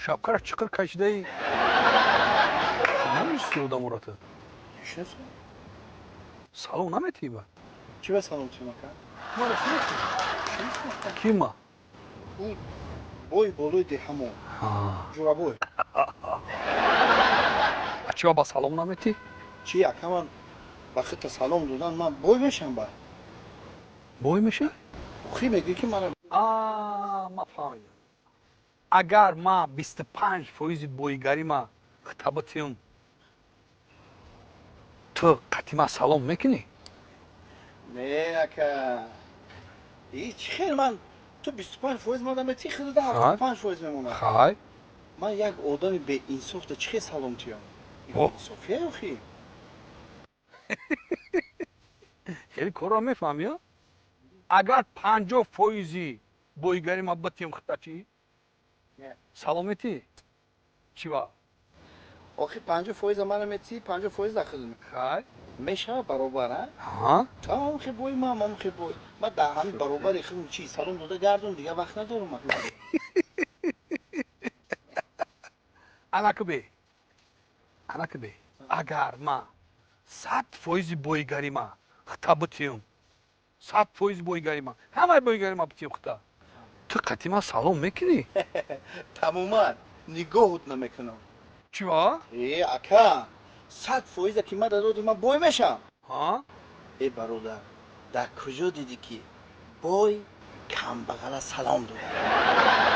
Шапкара чиқир кашидаи. Намешиносӣ одаморо ту? Мешиносам. Салом наметиҳӣ ба? Чӣ ба салом тиём, ака? Маро шиносӣ? Ки ма? Ӯ бой болои деҳамо. Ҷурабой. А чӣ ба салом наметиҳӣ? Чӣ, ака, ман ба худта салом додан ман бой мешам ба? Бой мешавӣ? Хи мегӯӣ ки мана. Ман фаҳмидам. Агар ман 25 фоизи боигарима хита битиҳам, ту қатъи ман салом мекунӣ? Не, ака, и чӣ хел ман ту 25% мада метиҳӣ, худуда 75% мемонад. Хай. Ман як одами беинсофта чӣ хел салом тиём? Инсофия охи. Хеле корро мефаҳмӣ, а? Агар 50 фоизи боигарима битиҳам хита, чӣ? Салом метиҳӣ? Чӣ ва? Охи, 50 фоиза мана метиҳӣ, 50% дар худ. Хай. Мешавад баробар, а? Тамом, хе бой, ман мам хе бой, ман дар ҳамин баробари худ чӣ салом дода гардум, дигар вақт надорам. Анаки бе, анаки бе, агар ман 100 фоизи боигарима хита битиҳам, 100 фоизи боигарима, ҳамаи боигарима битиҳам хита, ту қатъи ман салом мекунӣ? Тамоман нигоҳут намекунам. Чӣ ва? Э, ака, 100 фоиза ки ман додӣ, ман бой мешам. Э, бародар, дар куҷо дидӣ, ки бой камбағала салом додад?